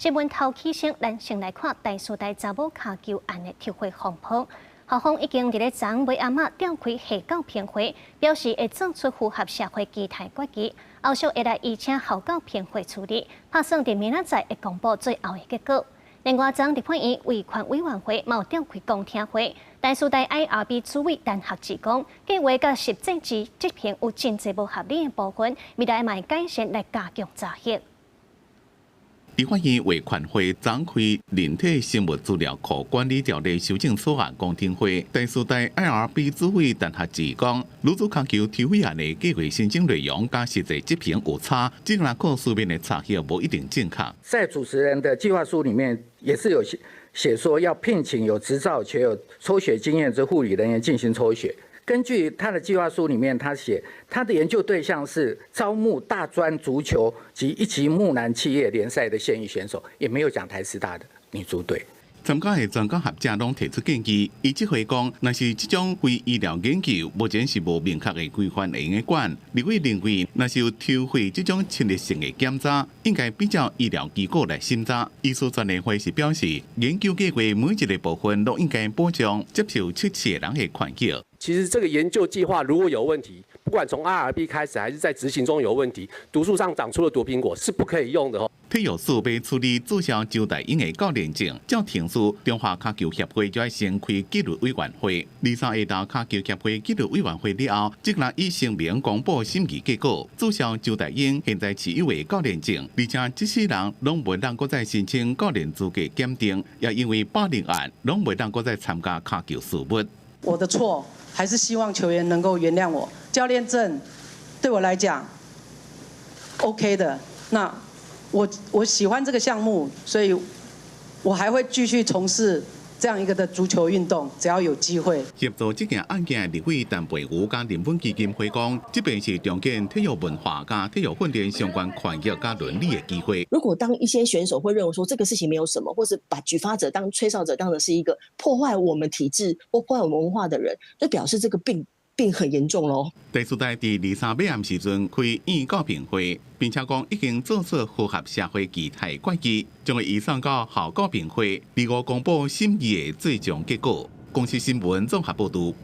新聞頭起先，咱先來看台師大查某跤球案的抽血風波。校方已經佇咧昨昏暗仔召開下教評會，表示會做出符合社會期待決議，後續會來移請校教評會處理，拍算佇明仔載會公布最後的結果。另外，昨立法院維權委員會嘛有召開公聽會，台師大 IRB 主委陳學智講，計劃佮實際之執行有真濟無合理的部分，未來嘛會改善來加強查核。立法院維權會昨開人體生物資料庫管理條例修正草案公聽會，台師大 IRB 主委陳學智講，女子跤球抽血案的計劃申請內容佮實際執行有差，這個靠書面的查核無一定正確。在主持人的計劃書裡面也是有寫寫說要聘請有執照且有抽血經驗之護理人員進行抽血。根據他的計劃書裡面，他寫他的研究對象是招募大專足球及一級木蘭企業聯賽的現役選手，也沒有講台師大的女足隊。參加的專家學者攏提出建議，伊這回講，若是這種非醫療研究，目前是無明確的規範會用得管。立委認為，若是有抽血這種侵入性的檢查，應該比照醫療機構來審查。醫師專聯會是表示，研究計劃每一個部分都應該保障接受測試的人的權益。其實這個研究計劃如果有問題，不管從 IRB 開始還是在執行中有問題，毒樹上長出了毒蘋果是不可以用的哦。體育署欲處理注銷周大英的教練證，照程序，中華跤球協會就愛先開紀律委員會。23下晝跤球協會紀律委員會了後，即日以聲明公布審議結果，注銷周大英現在持有的教練證，而且這世人攏袂當閣再申請教練資格檢定，也因為霸凌案，攏袂當閣再參加跤球事務。我的錯，還是希望球員能夠原諒我。教練證對我來講 OK 的。那我喜歡這個項目，所以我還會繼續從事這樣一個的足球運動，只要有機會。協助這件案件的立委陳培瑜佮林本基金會講，這便是重建體育文化佮體育訓練相關權益佮倫理的機會。如果當一些選手會認為說這個事情沒有什麼，或是把舉發者當吹哨者當成是一個破壞我們體制或破壞我們文化的人，就表示這個病很嚴重咯。台師大佇23暝暗時陣開院教評會，並且講已經做出符合社會期待決議，將會移送到校教評會，25公布審議的最終結果。公視新聞綜合報導。